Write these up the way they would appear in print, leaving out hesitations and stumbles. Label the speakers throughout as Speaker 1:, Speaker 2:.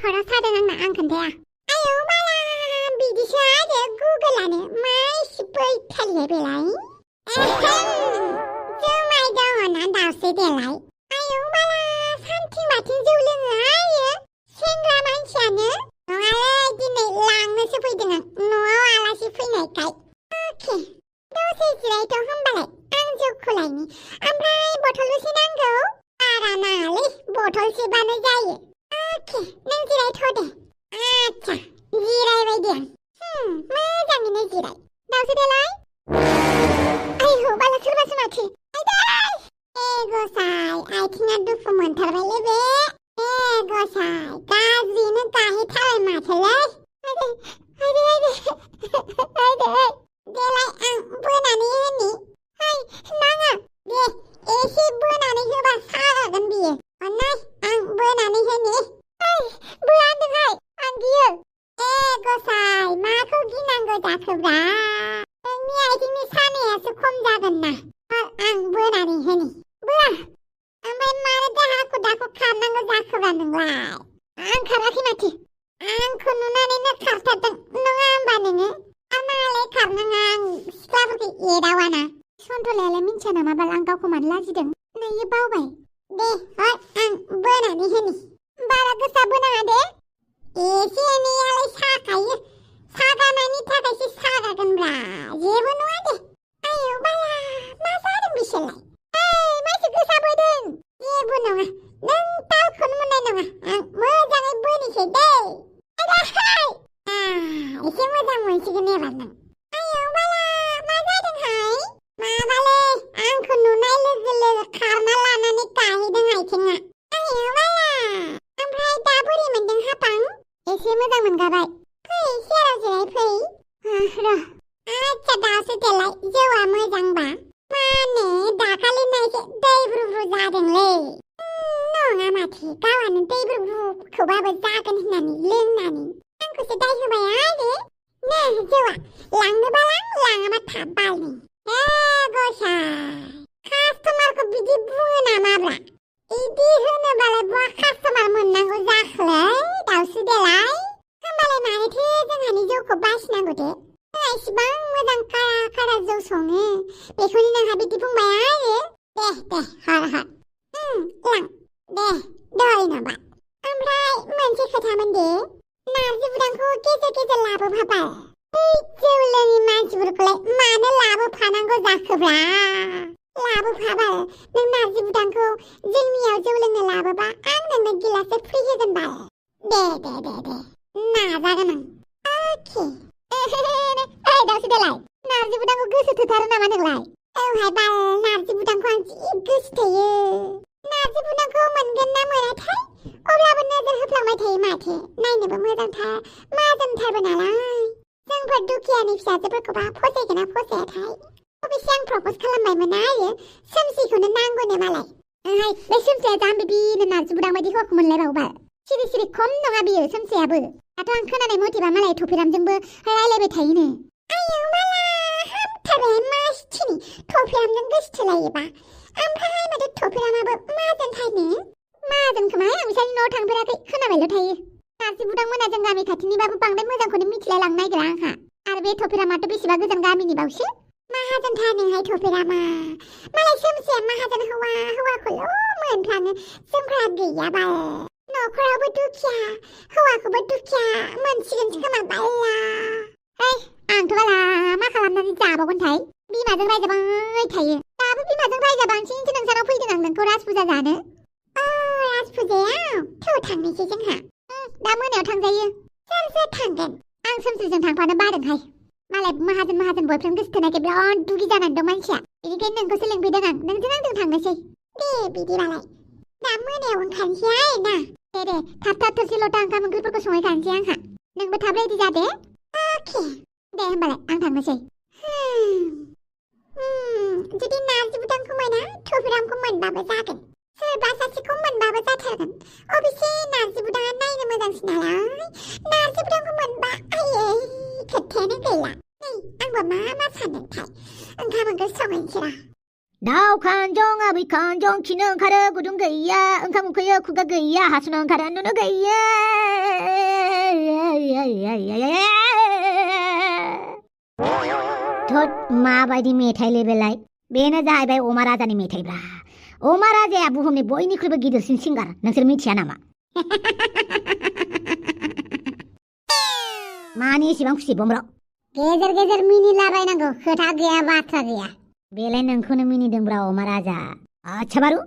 Speaker 1: खर' सादों आं खोन्थाया आयौ बाला बिदिसो आरो गुगोलानो मा एसे बैथालिहाय बेलाय जुमाय दङना दावसो देलाय आयौ बाला सानथिं बाथिं जौ लोङो आयो सेंग्रा मानसियानो नङालै दिनै लांनोसो फैदों आं न'आव आलासि फैनायखाय अके दसे जिरायथ' होमबालाय आं जौखौ लायनि ओमफ्राय बथलबेसे नांगौ बारा नाङालै बथलसेबानो जायो अके नों जिरायथ' दे आच्छा जिरायबाय दे आं मोजाङैनो जिराय दावसो देलाय आयौ बाला सोरबासो माथो आयदै गसाय आथिङा दुखु मोनथारबायलै बे गसाय गाज्रिनो गाहेथारबाय माथोलै आयदै देलाय आं बोनानै होनि है नाङा दे एसे बोनानै होबा सागागोन बियो अन्नाय आं बोनानै होनि बोआ होनदोंहाय आं गियो गसाय माखौ गिनांगौ जाखोब्रा नोंनि आथिंनि सानायासो खम जागोन ना आं बोनानै होनि बोआ ओमफ्राय मानो दाहाखु दाखु खारनांगौ जाखोब्रा नोंलाय आं खाराखै माथो आंखौ नुनानैनो खारथारदों नङा होमबा नोङो मालाय खारनाङा आं सिख्लाफोरखौ एदावाना सन्थलायालाय मिन्थिया नामा बाल आं गावखौ मानो लाजिदों नोयो बावबाय दे आं बोनानै होनि बारा गोसा बोनाङा दे एसे एनैयालाय साखायो सागानायनि थाखायसो सागागोनब्रा जेबो नङा दे आयौ बाला मा जादों बिसोरलाय मानसि गोसा बोदों जेबो नङा नों तालखौनो मोननाय नङा आं मोजाङै बोनिसै दै एसे मोजां मोनसिगोन एबार नों आयौ बाला मा जादोंहाय माबालै आंखौ नुनाय लोगो लोगो खारना लानानै गाहैदों आथिङा आयौ बाला ओमफ्राय दा बोरै मोनदों हापां एसे मोजां मोनगाबाय फै सेराव जिराय फै र' आच्छा दासो देलाय जौआ मोजांबा माने दाखालिना एसे दैब्रुब्रु जादोंलै नङा माथो गावहानो दैब्रुब्रुखौबाबो जागोन होननानै लोंनानै आंखौसो दाय होबाय आरो नै जौआ लांनोबा लाङाबा थाब बालनि गसाय कास्टमारखौ बिदि बुङो नामाब्रा इदि होनोबालाय बहा कास्टमार मोननांगौ जाखोलै दावसो देलाय होमबालाय मानोथो जोंहानि जौखौ बासिनांगौ दे जोंहा इसिबां मोजां कारा कारा जौ सङो बेखौनो नोंहा बिदि बुंबाय आरो दे हर लां दे दहैनोबा ओमफ्राय मोनसे खोथामोन दे नार्जि बुदांखौ गेजेर गेजेर लाबोफाबाय बै जौ लोङि मानसिफोरखौलाय मानो लाबोफानांगौ जाखोब्रा लाबोफाबाय नों नार्जि बुदांखौ जोंनियाव जौ लोंनो लाबोबा आं नोंनो गिलाससे फ्रि होगोन बाल दे नाजागोन आं अके दावसो देलाय नार्जि बुदांखौ गोसो थोथारो नामा नोंलाय औहाय बाल नार्जि बुदांखौ आं जि गोसो थोयो नार्जि बुदांखौ मोनगोन ना मोनाथाय अब्लाबो नोजोर होफ्लांबाय थायो माथो नायनोबो मोजांथार माजोंथारबो नालाय जोंफोर दुखियानि फिसाजोफोरखौबा फसायगोन ना फसायाथाय अबेसे आं प्रप'ज खालामबायमोन आरो सोमसिखौनो नांगौनो मालाय ओहाय बे सोमसिया जाम्बि बिनो नार्जि बुदां बायदि हौवाखौ मोनलायबावबाय सिरि सिरि खम नङा बियो सोमसियाबो दाथ' आं खोनानाय मथेबा मालाय थफिरामजोंबो रायलायबाय थायोनो आयौ माला हामथारबाय मासथिनि थफिरामजों गोसोथोलायोबा ओमफ्राय माथो थफिरामाबो माजोंथारनो माजों खोमा आं बिसानि न'आव थांफेराखै खोनाबायल' थायो नार्जि बुदां मोना जों गामि खाथिनिबाबो बांद्राय मोजांखौनो मिथिलाय लांनो नागिरा आंहा आरो बे थफिरामाथ' बेसेबा गोजान गामिनि बावसो माहाजोनथारनोहाय थफिरामा मालाय सोमसिया माहाजोन हौवाखौल' मोनफ्लाङो जोंफ्रा गैयाबाल न'खरावबो दुखिया हौवाखौबो दुखिया मोनसिगोनसो खोमा बाल्ला आंथ' बाला मा खालामनानै जाबावगोनथाय बिमाजों रायजाबाय थायो दाबो बिमाजों रायजाबांसिनसो नोंसानाव फैदों आं नोंखौ राजफुजा जानो राजफुजायाव थौ थांनोसै जोंहा दा मोनायाव थांजायो सोर थांगोन आं सोमसिजों थांफानो बादोंहाय मालाय माहाजोन बयफ्रेन्ड गोसो थोनायखाय बिराद दुगि जानानै दं मानसिया बेनिखायनो नोंखौसो लिंफैदों आं नोंजों आंजों थांनोसै दे बिदिबालाय दा मोनायाव ओंखारनोसै आरोना दे थाब थोरसि लथा ओंखाम ओंख्रिफोरखौ संहैखानोसै आंहा नोंबो थाब रेडि जादे अके दे होमबालाय आं थांनोसै जुदि नार्जि बुदांखौ मोना थफिरामखौ मोनबाबो जागोन सोरबा सासेखौ मोनबाबो जाथारगोन अबेसे नार्जि बुदाङा नायनो मोजांसिन नालाय नार्जि बुदांखौ मोनबा आयै खोथायानो गैला नै आंबो मा सानदोंथाय ओंखाम ओंख्रि संहैनोसै र'
Speaker 2: दाउ खानजं आबै खानजं खिनो ओंखारो गुदुं गैया ओंखाम उखैयो खुगा गैया हासुनो ओंखारो नुनो गैया थोद माबायदि मेथाइलै बेलाय बेनो जाहैबाय अमा राजानि मेथाइब्रा अमा राजाया बुहुमनि बयनिख्रुइबो गिदिरसिन सिंगार नोंसोर मिथिया नामा मानि एसेबां खुसि बमब्र
Speaker 1: गेजेर गेजेर मिनिलाबायनांगौ खोथा गैया बाथ्रा गैया
Speaker 2: बेलाय नोंखौनो मिनिदोंब्रा अमा राजा आच्छा बारु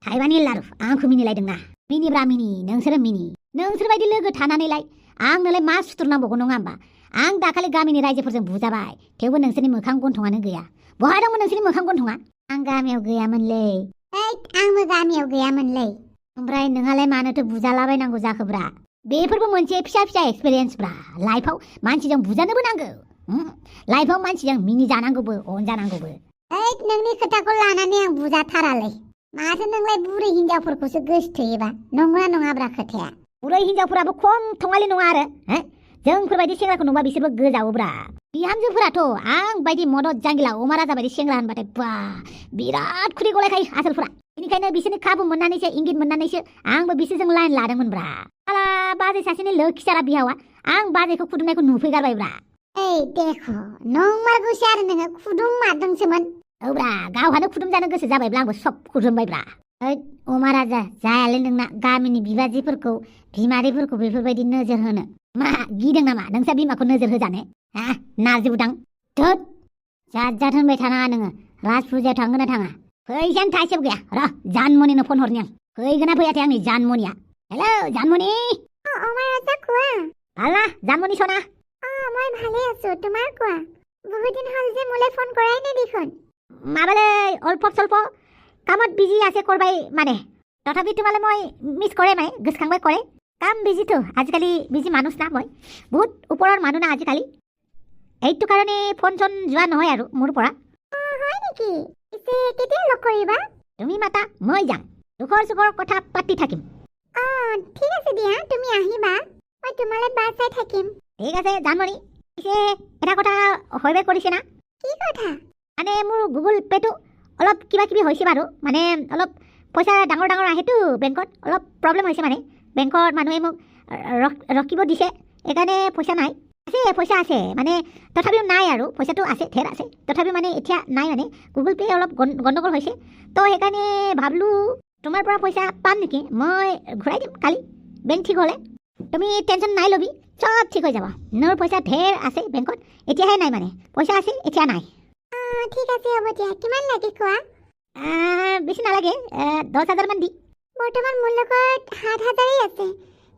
Speaker 2: थाइबानि लारु आंखौ मिनिलायदोंना मिनिब्रा मिनि नोंसोर बायदि लोगो थानानैलाय आंनोलाय मा सुथुर नांबावगौ नङा होमबा आं दाखालि गामिनि रायजोफोरजों बुजाबाय थेवबो नोंसोरनि मोखां गन्थङानो गैया बहा दंमोन नोंसोरनि मोखां गन्थङा आं गामियाव गैयामोनलै
Speaker 1: आंबो गामियाव गैयामोनलै
Speaker 2: ओमफ्राय नोंहालाय मानोथो बुजालाबायनांगौ जाखोब्रा बेफोरबो मोनसे फिसा फिसा एक्सपिरियेन्सब्रा लाइफआव मानसिजों बुजानोबो नांगौ लाइफआव मानसिजों मिनिजानांगौबो अनजानांगौबो
Speaker 1: नोंनि खोथाखौ लानानै आं बुजाथारालै माथो नोंलाय बुरै हिनजावफोरखौसो गोसोथोयोबा नंगौना नङाब्रा खोथाया
Speaker 2: बुरै हिनजावफोराबो खम थङालि नङा आरो जोंफोरबायदि सेंग्राखौ नुबा बिसोरबो गोजावोब्रा बिहामजोफोराथ' आं बायदि मदद जांगिला अमा राजा बायदि सेंग्रा होनबाथाय बा बिराद खुदै गलायखायो आसोलफोरा बेनिखायनो बिसोरनि खाबु मोननानैसो इंगित मोननानैसो आंबो बिसोरजों लाइन लादोंमोनब्रा आला बाजै सासेनि लोखिसारा बिहावा आं बाजैखौ खुदुमनायखौ नुफैगारबायब्रा
Speaker 1: देख नंमारगौसो आरो नोङो खुदुम मारदोंसोमोन
Speaker 2: औब्रा गावहानो खुदुम जानो गोसो जाबायब्ला आंबो सब खुदुमबायब्रा अमा राजा जायालै नोंना गामिनि बिबाजैफोरखौ बिमादैफोरखौ बेफोरबायदि नोजोर होनो मा गिदों नामा नोंसा बिमाखौ नोजोर होजानो नारजि बुदां थोद जात होनबाय थानाङा नोङो राज फुजायाव थांगोन ना थाङा फैसायानो थाइसेबो गैया र' जानमनिनो फन हरनि आं फैगोना फैयाथाय आंनि जानमनिया हेलौ जानमनि
Speaker 1: অমা ৰাজা কোৱা
Speaker 2: ভাল না जानमनि सना
Speaker 1: মই ভালে আছো তোমাৰ কোৱা বহুত দিন হল যে মোলে ফোন কৰাই নাই দেখোন
Speaker 2: মাবালে অল্প স্বল্প কামত বিজি আছে করবাই মানে তথাপি তোমালে মই মিস কৰে মানে গোসখাংবাই কৰে কাম বিজি তো আজিকালি বিজি মানুষ না মই বহুত ওপৰৰ মানুহ না আজিকালি এইটো কাৰণে ফোন চোন যোৱা নহয় আৰু মোৰ পৰা
Speaker 1: হয় নেকি পিছে কেতিয়া লগ কৰিবা
Speaker 2: তুমি মাতা মই যাম দুখৰ সুখৰ কথা পাতি থাকিম
Speaker 1: ঠিক আছে দিয়া তুমি আহিবা মই তোমালে বাট চাই থাকিম
Speaker 2: ঠিক আছে জানমণি পিছে এটা কথা হয়বে কৰিছে না
Speaker 1: কি কথা
Speaker 2: মানে মোৰ গুগল পেটো অলপ কিবা কিবি হৈছে বাৰু মানে অলপ পইচা ডাঙৰ ডাঙৰ আহেতো বেংকত অলপ প্ৰব্লেম হৈছে মানে বেংকত মানুহে মোক ৰখিব দিছে একাৰণে পইচা নাই পইচা আছে মানে তথাপিও নাই আৰু পইচাটো আছে ঢেৰ আছে তথাপিও মানে এতিয়া নাই মানে গুগল পে অলপ গণ্ডগোল হৈছে তো সেইকাৰণে ভাবলোঁ তোমাৰ পৰা পইচা পাম নেকি মই ঘূৰাই দিম কালি বেংক ঠিক হ'লে তুমি টেনশ্যন নাই ল'বি চব ঠিক হৈ যাব মোৰ পইচা ঢেৰ আছে বেংকত এতিয়াহে নাই মানে পইচা আছে এতিয়া নাই
Speaker 1: ঠিক আছে হ'ব দিয়া কিমান লাগে কোৱা
Speaker 2: বেছি নালাগে 10,000 মান দি
Speaker 1: বৰ্তমান মোৰ লগত 7,000 আছে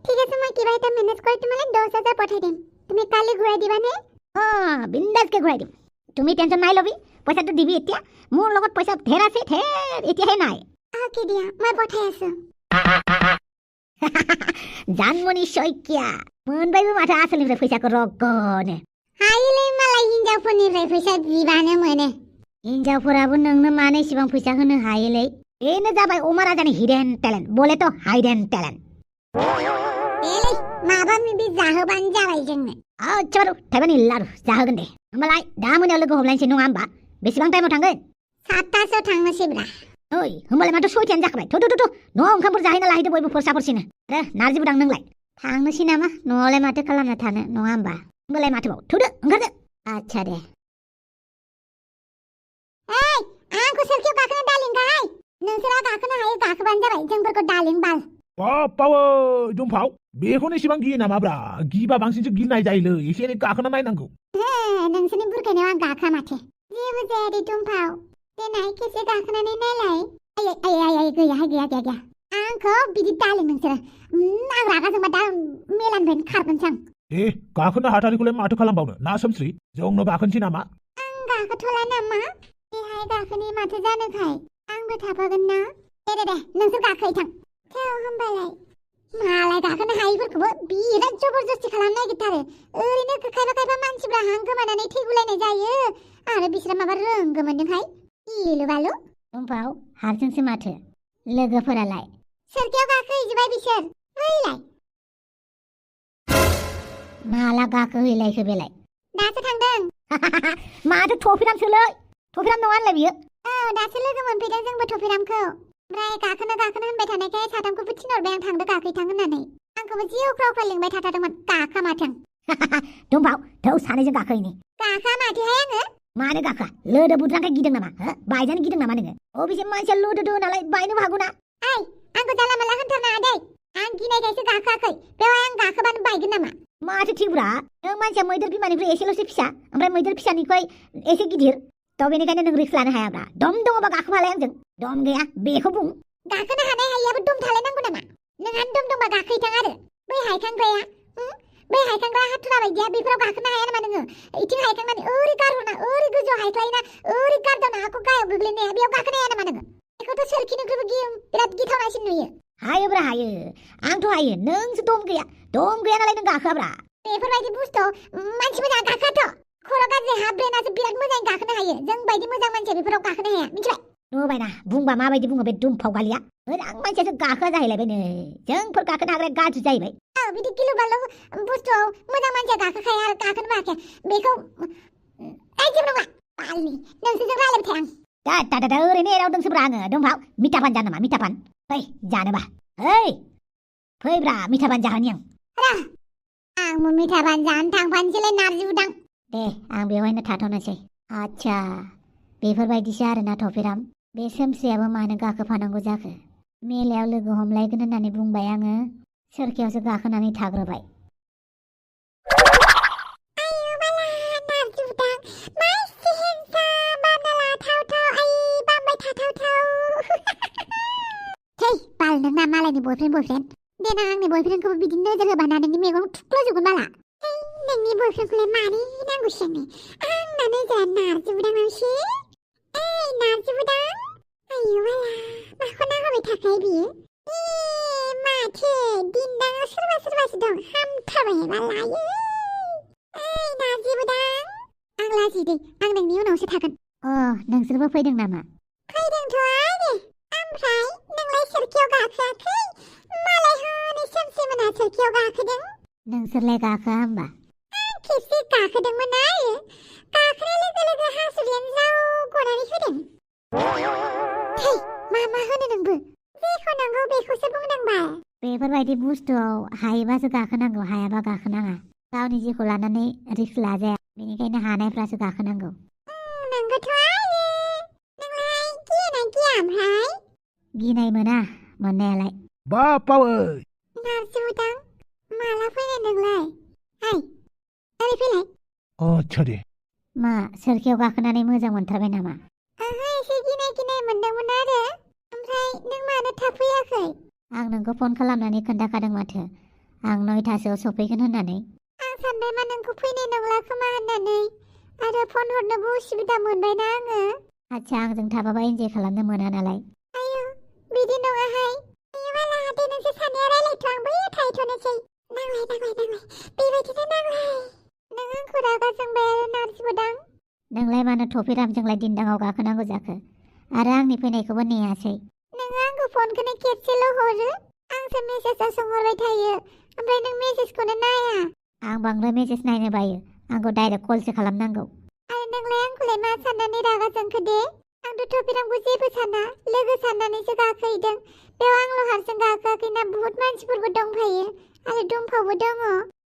Speaker 1: ঠিক আছে মই কিবা এটা মেনেজ কৰি তোমালে 10,000 পঠাই দিম তুমি কালি ঘূৰাই দিবানে
Speaker 2: বিন্দাছকে ঘূৰাই দিম তুমি টেনশ্যন নাই ল'বি পইচাটো দিবি এতিয়া মোৰ লগত পইচা ঢেৰ আছে ঢেৰ এতিয়াহে নাই
Speaker 1: কি দিয়া মই পঠাই আছো
Speaker 2: जानमनि शइकिया मोनबायबो माथो आसोलनिफ्राय फैसाखौ रगनो
Speaker 1: हायोलै मालाय हिनजावफोरनिफ्राय फैसा बिबानो मोनो
Speaker 2: हिनजावफोराबो नोंनो मानो इसेबां फैसा होनो हायोलै बेनो जाबाय अमा राजानि हिडेन टेलेन्ट बोले तो हाइडेन टेलेन्ट
Speaker 1: एलै माबा माबि जाहोबानो जाबाय जोंनो
Speaker 2: आच्छा बारु थाइबानि लारु जाहोगोन दे होमबालाय दा मोनायाव लोगो हमलायनोसै नङा होमबा बेसेबां टाइमाव थांगोन
Speaker 1: 7टासोआव थांनोसैब्रा
Speaker 2: ओइ होमबालाय माथो 6टायानो जाखाबाय थु न'आव ओंखामफोर जाहैना लाहैदो बयबो फोरसाफोरसिनो आरो नारजि बुदां नोंलाय थांनोसै नामा न'आवलाय माथो खालामना थानो नङा होमबा होमबालाय माथोबाव थुदो ओंखारदो आच्छा दे
Speaker 1: आंखौ सोरखियाव गाखोनो दालिंगाहाय नोंसोरा गाखोनो हायो गाखोबानो जाबाय जोंफोरखौ दालिं बाल
Speaker 3: बावै दुमफाव बेखौनो एसेबां गियो नामाब्रा गिबा बांसिनसो गिनाय जायोलै एसे एनै गाखोना नायनांगौ
Speaker 1: नोंसोरनि बुरखायनायाव आं गाखोआ माथो जेबो जाया दे दुमफाव देनाय खेबसे गाखोनानै नायलाय आय गैया आंखौ बिदि दालिं नोंसोरो आं रागा जोंबा दा मेलानिफ्रायनो खारगोनसो आं
Speaker 3: गाखोनो हाथारिखौलाय माथो खालामबावनो ना सोमस्रि जोंनो गाखोनोसै नामा
Speaker 1: आं गाखोथ'ला नामा बेहाय गाखोनि माथो जानोखाय आंबो थाफागोन ना दे नोंसोर गाखोयै थां थौ होमबालाय मालाय गाखोनो हायिफोरखौबो बिराद जबरदस्ति खालामनो नागिरथारो ओरैनो खायफा मानसिफ्रा हां गोमानानै थैगुलायनाय जायो आरो बिसोर माबा रोंगोमोनदोंहाय गिलु बालु
Speaker 2: दुमफाव हारसिंसो माथो लोगोफोरालाय
Speaker 1: सोरखियाव गाखोहैजोबबाय बिसोर फैलाय
Speaker 2: माला गाखोहैलायखो बेलाय
Speaker 1: दासो थांदों
Speaker 2: माथो थफिरामसोलै थफिराम नङा होनलाय बियो
Speaker 1: दासो लोगो मोनफैदों जोंबो थफिरामखौ ओमफ्राय गाखोनो होनबाय थानायखाय साथामखौबो थिनहरबाय आं थांदो गाखैथां होननानै आंखौबो जि अख्रा लिंबाय थाथारदोंमोन गाखा माथों
Speaker 2: दुमफाव थौ सानैजों गाखोहैनि
Speaker 1: गाखा माथोहाय आङो
Speaker 2: मानो गाखोआ लोदो बुद्रांखाय गिदों नामा हो बायजानो गिदों नामा नोङो अबेसे मानसिया लोदो नालाय बायनोबो हागौ ना
Speaker 1: आंखौ जाला माला होनथारनाङा दै आं गिनायखायसो गाखोआखै बेवहाय आं गाखोबानो बायगोन नामा
Speaker 2: माथो थिगब्रा नों मानसिया मैदेर बिमानिफ्राय एसेल'सो फिसा ओमफ्राय मैदेर फिसानिफ्राय एसे गिदिर थ' बेनिखायनो नों रिस्क लानो हायाब्रा दम दङबा गाखोफालाय आंजों दम गैया बेखौ बुं
Speaker 1: गाखोनो हानाय हायियाबो दम थालायनांगौ नामा नोंहा दम दंबा गाखोहैथां आरो बै हायखांग्राया बै हायखांग्रा हाथुरा बायदिया बेफोराव गाखोनो हाया नामा नोङो इथिं हायखांनानै ओरै गारहरना ओरै गोजौआव हायख्लायना ओरै गारदावना हाखौ गाहायाव गोग्लैनाया बेयाव गाखोनो हाया नामा नोङो बेखौथ' सोरखिनिख्रुइबो बिराद गिथावनासिन नुयो
Speaker 2: हायोब्रा हायो आंथ' हायो नोंसो दम गैया नालाय नों गाखोआब्रा
Speaker 1: बेफोरबायदि बुस्थु मानसि मोजां गाखोआथ' खर' गाज्रि हा ब्रेनासो बिराद मोजाङै गाखोनो हायो जों बायदि मोजां मानसिया बेफोराव गाखोनो हाया मिथिबाय
Speaker 2: नुबायना बुंबा माबायदि बुङो बे दुमफाव गालिया मोजां मानसियासो गाखोआ जाहैलायबाय नै जोंफोर गाखोनो हाग्राया गाज्रि जाहैबाय
Speaker 1: बिदि गिलु बालु बुस्थुआव मोजां मानसिया गाखोखाया आरो गाखोनोबो हाखाया बेखौ जेबो नङा बालनि नोंसोरजों रायलायबाय थाया
Speaker 2: दा ओरैनो एरावदोंसोब्रा आङो दुमफाव मिथापान जानो नामा मिथापान फै जानोबा फैब्रा मिथापान जाहोनि
Speaker 1: आंबो मिथापान जानो थांफानोसैलाय नारजि उदां
Speaker 2: दे आं बेवहायनो थाथ'नोसै आच्छा बेफोरबायदिसो आरोना थफिराम बे सोमस्रियाबो मानो गाखोफानांगौ जाखो मेलायाव लोगो हमलायगोन होननानै बुंबाय आङो सोरखायावसो गाखोनानै थाग्रोबाय
Speaker 1: नोंना मालायनि बयफ्रेन्ड देनां आंनि बयफ्रेन्डखौबो बिदि नोजोर होबाना नोंनि मेगन थुख्ल'जोबगोन बाला नोंनि बयफ्रेन्डखौलाय मारै नांगौसै आंना नोजोरा नारजि उदांआवसो नारजि उदां आयौ बाला माखौ नाहरबाय थाखायो बियो माथो दिन्दाङाव सोरबासो दं हामथारबाय बालायो नारजि उदां आं लाजिदों आं नोंनि उनावसो थागोन
Speaker 2: नोंसोरबो फैदों नामा
Speaker 1: फैदोंथ' आरो ओमफ्राय नोंलाय सोरखियाव गाखोआखै मालाय हनै सोमसेमोना सोरखियाव गाखोदों
Speaker 2: नोंसोरलाय गाखोआ होमबा
Speaker 1: आं खेबसे गाखोदोंमोन आरो गाखोनाय लोगो हासुदैयानो जाव गनानै होदों मा होनो नोंबो जेखौ नांगौ बेखौसो बुंनांबाय
Speaker 2: बेफोरबायदि बुस्थुआव हायोबासो गाखोनांगौ हायाबा गाखोनाङा गावनि जिउखौ लानानै रिस्क लाजाया बेनिखायनो हानायफ्रासो गाखोनांगौ
Speaker 1: नंगौथ' आरो नोंलाय गियोना गिया ओमफ्राय
Speaker 2: गिनाय मोना मोननायालाय
Speaker 3: बापावै
Speaker 1: नारजि उदां माला फैनाय नोंलाय ओरै फैलाय
Speaker 3: आच्छा दे
Speaker 2: मा सोरखियाव गाखोनानै मोजां मोनथारबाय नामा
Speaker 1: एसे गिनाय मोनदोंमोन आरो ओमफ्राय नों मानो थाब फैयाखै
Speaker 2: आं नोंखौ फन खालामनानै खोन्थाखादों माथो आं 9थासोआव सफैगोन होननानै
Speaker 1: आं सानबाय मा नोंखौ फैनाय नंला खोमा होननानै आरो फन हरनोबो उसुबिदा मोनबायना आङो
Speaker 2: आच्छा आंजों थाफाबा इन्जय खालामनो मोना नालाय
Speaker 1: आयौ बिदि नङाहाय बाला दे नोंसोर सानैया रायलायथ' आं बैयाव थाहैथ'नोसै नांलाय बेबायदिनो नांलाय नों आंखौ रागा जोंबाय आरो नारजि उदां
Speaker 2: नोंलाय मानो थफिरामजोंलाय दिन्दाङाव गाखोनांगौ जाखो आरो आंनि फैनायखौबो नेयासै
Speaker 1: नों आंखौ फनखौनो खेबसेल' हरो आंसो मेसेजआव सोंहरबाय थायो ओमफ्राय नों मेसेजखौनो नाया
Speaker 2: आं बांद्राय मेसेज नायनो बायो आंखौ डाइरेक्ट कलसो खालामनांगौ
Speaker 1: आरो नोंलाय आंखौलाय मा साननानै रागा जोंखो दे आंथ' थफिरामखौ जेबो साना लोगो साननानैसो गाखोहैदों बेयाव आंल' हारसिं गाखोआखैना बुहुत मानसिफोरबो दंफायो आरो दुमफावबो दङ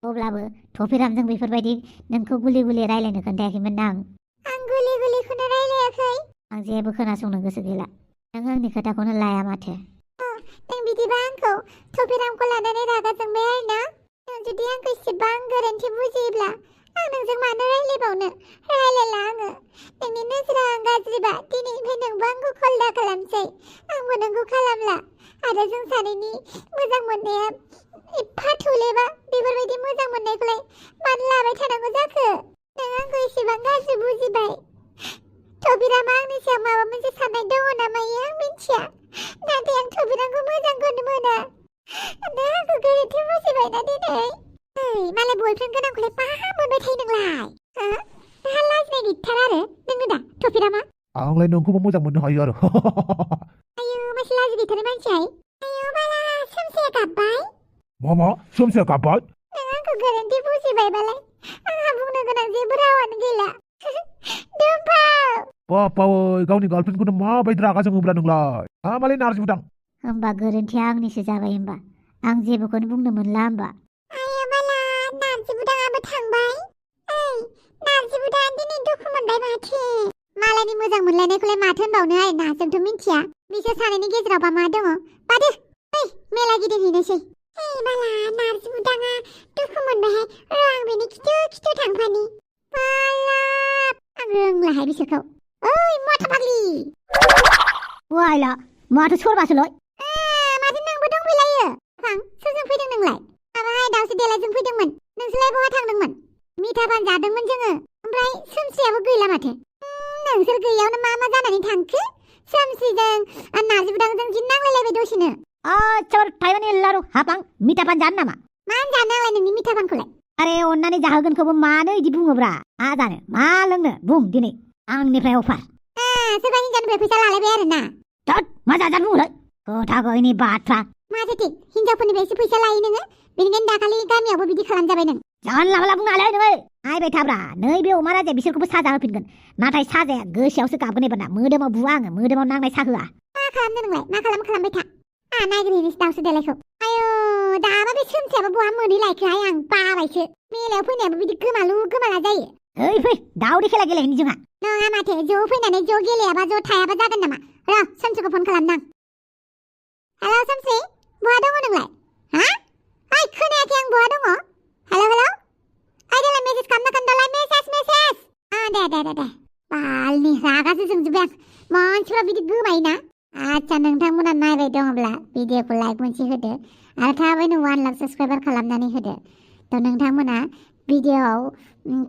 Speaker 2: अब्लाबो थफिरामजों बेफोरबायदि नोंखौ गुलि रायलायनो खोन्थायाखैमोन ना
Speaker 1: आं गुलिखौनो रायलायाखै
Speaker 2: आं जेबो खोनासंनो गोसो गैला नों आंनि खोथाखौनो लाया माथो
Speaker 1: नों बिदिबा आंखौ थफिरामखौ लानानै रागा जोंबाय आरोना नों जुदि आंखौ एसेबां गोरोन्थि बुजियोब्ला आं नोंजों मानो रायलायबावनो रायलायला आङो नोंनि नोजोरा आं गाज्रिबा दिनैनिफ्राय नोंबो आंखौ कल दा खालामसै आंबो नोंखौ खालामला आरो जों सानैनि मोजां मोननाया एफा थौलेबा बेफोरबायदि मोजां मोननायखौलाय मानो लाबाय थानांगौ जाखो नों आंखौ एसेबां गाज्रि बुजिबाय थफिरामा आंनि सायाव माबा मोनसे साननाय दङ ना मायो आं मिथिया नाथाय आं थफिरामखौ मोजांखौनो मोना नों आंखौ गोरोन्थि बुजिबायना दिनै मालाय बयफ्रेन्ड गोनांखौलाय मा मोनबाय थायो नोंलाय नोंहा लाजिनाय गैथारा आरो नोङो दा थफिरामा
Speaker 3: आंलाय नोंखौबो मोजां मोननो हायो आरो
Speaker 1: आयौ मासे लाजि गैथारै मानसियाय आयौ बाला सोमसेया गाबबाय
Speaker 3: मा सोमसेया गाबबाय
Speaker 1: नों आंखौ गोरोन्थि बुजिबायबालाय आंहा बुंनो गोनां जेबो रावानो गैला दुमफाव
Speaker 3: बापावै गावनि गार्लफ्रेन्डखौनो माबायदि रागा जोङोब्रा नोंलाय मालाय नारजि बुदां
Speaker 2: होमबा गोरोन्थिया आंनिसो जाबाय होमबा आं जेबोखौनो बुंनो मोनला होमबा
Speaker 1: आया बाला नारजि बुदाङाबो थांबाय ओइ नारजि बुदां दिनै दुखु मोनबाय माथो मालायनि मोजां मोनलायनायखौलाय माथो होनबावनो आरोना जोंथ' मिन्थिया बिसोर सानैनि गेजेरावबा मा दङ बादो ओइ मेला गिदिंहैनोसै ओइ बाला नारजि बुदाङा दुखु मोनबायहाय आं बेनि खिथु खिथु थांफानि बाला आं रोंलाहाय बिसोरखौ ओइ माथा फाग्लि
Speaker 2: वाइला माथो सोरबासोलाय
Speaker 1: माथो नोंबो दंफैलायो फां सोरजों फैदों नोंलाय माबाहाय दावसो देलायजों फैदोंमोन नोंसोरलाय बहा थांदोंमोन मिथा पान जादोंमोन जोङो ओमफ्राय सोमस्रियाबो गैला माथो नोंसोर गैयावनो मा मा जानानै थांखो सोमस्रिजों नारजि बुदांजों जि नांलायलायबाय दसेनो
Speaker 2: चल थाइबानि लारु हाबां मिथा पान जानो नामा
Speaker 1: मानो जानो नांलाय नोंनि मिथा पानखौलाय
Speaker 2: आरे अन्नानै जाहोगोनखौबो मानो इदि बुङोब्रा मा जानो मा लोंनो बुं दिनै आंनिफ्राय अफार
Speaker 1: सोरबा हिन्जावनिफ्राय फैसा लालायबाय आरोना
Speaker 2: थोद मा जाजानो बुंलाय खोथा गैयिनि बाथ्रा
Speaker 1: माथो थिक हिन्जावफोरनिफ्रायसो फैसा लायो नोङो बेनिखायनो दाखालि गामियावबो बिदि खालामजाबाय नों
Speaker 2: जानला माला बुंनालाय नोङो नायबाय थाब्रा नैबे अमा राजाया बिसोरखौबो साजा होफिनगोन नाथाय साजाया गोसोआवसो गाबगोन एबारना मोदोमाव बुवा आङो मोदोमाव नांनाय साहोआ
Speaker 1: मा खालामदों नोंलाय मा खालामबाय था नायग्रोहैनोसै दावसो देलायखौ आयौ दाबा बे सोमसियाबो बहा मोनहैलायखोहाय आं बाबायसो मेलायाव फैनायाबो बिदि गोमालु गोमाला जायो
Speaker 2: ओइ फै दावदै खेला गेलेहैनि जोंहा
Speaker 1: नङा माथो ज' फैनानै ज' गेलेयाबा ज' थायाबा जागोन नामा र' सोमसिखौ फन खालामदां हेलौ सोमसि बहा दङ नोंलाय हा ओइ खोनायाखै आं बहा दङ हेलौ हेलौ ओइ देलाय मेसेज खालामना खोन्थालाय मेसेज दे बालनि रागासो जोंजोब्बाय आं मानसिफ्रा बिदि गोमायोना आच्छा नोंथांमोना नायबाय दङब्ला भिडिअखौ लाइक मोनसे होदो आरो थाबैनो 1 लाख साबस्क्राइबार खालामनानै होदो थ' नोंथांमोना भिडिअआव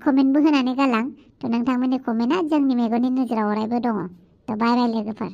Speaker 1: कमेन्टबो होनानै गालां थ' नोंथांमोननि कमेन्टआ जोंनि मेगननि नोजोराव अरायबो दङ थ' बाय बाय लोगोफोर